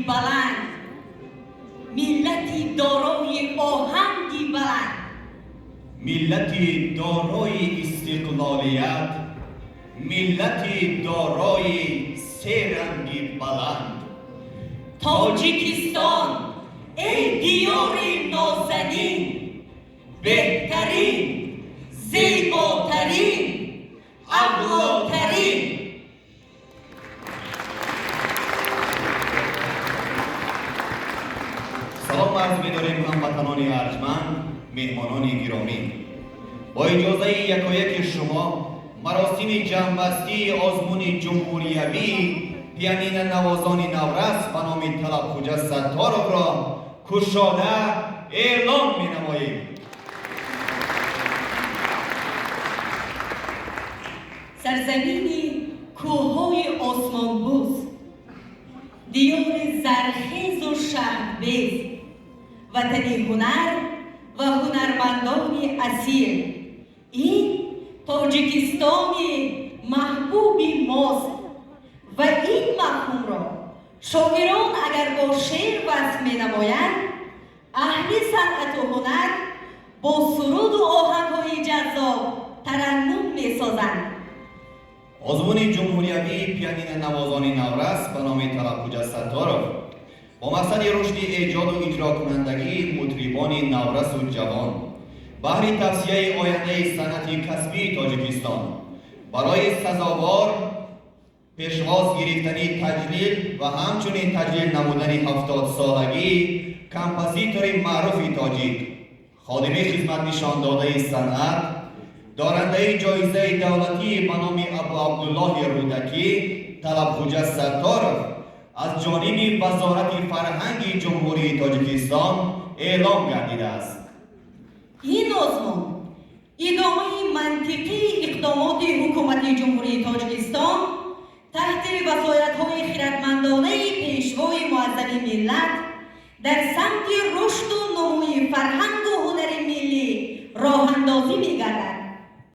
Баланд, миллати дорои оҳанги баланд, миллати дорои истиқлолият, миллати дорои се ранги баланд. Тоҷикистон, эй диёри нозанин, беҳтарин, зеботарин, авлотарин. Салом арз медорем, ҳамватанони арҷманд, меҳмонони гиромӣ. Бо иҷозаи якояки шумо маросими ҷамъбастии озмуни ҷумҳуриявии пианинонавозони наврас ба номи Талабхуҷа Сатторовро кушода эълон менамоем. Сарзамини кӯҳҳои осмонбӯс, диёри зархезу шаҳдбез, ватани ҳунар ва ҳунармандони асил, ин Тоҷикистони маҳбуби мост ва ин мафҳумро шоирон агар бо шеър васф менамоянд, аҳли санъату ҳунар бо суруду оҳангҳои ҷаззоб тараннум месозанд. Озмуни ҷумҳуриявии пианинонавозони наврас ба номи Талабхуҷа Сатторов бо мақсади рушди эҷоду иҷрокунандагии мутрибони наврасу ҷавон, баҳри тавсияи ояндаи санъати касбии Тоҷикистон, барои сазовор пешвоз гирифтани таҷлил ва ҳамчунин таҷлил намудани 70-солагии композитори маъруфи тоҷик, ходими хизматнишондодаи санъат, дорандаи ҷоизаи давлатӣ ба номи Абу Абдуллоҳи Рӯдакӣ Талабхуҷа Сатторов аз ҷониби Вазорати фарҳанги Ҷумҳурии Тоҷикистон эълон гардидааст. Ин озмун идомаи мантиқии иқдомоти Ҳукумати Ҷумҳурии Тоҷикистон таҳти васоятҳои хиратмандонаи Пешвои муаззами миллат дар самти рушду нумӯи фарҳангу ҳунари миллӣ роҳандозӣ мегардад.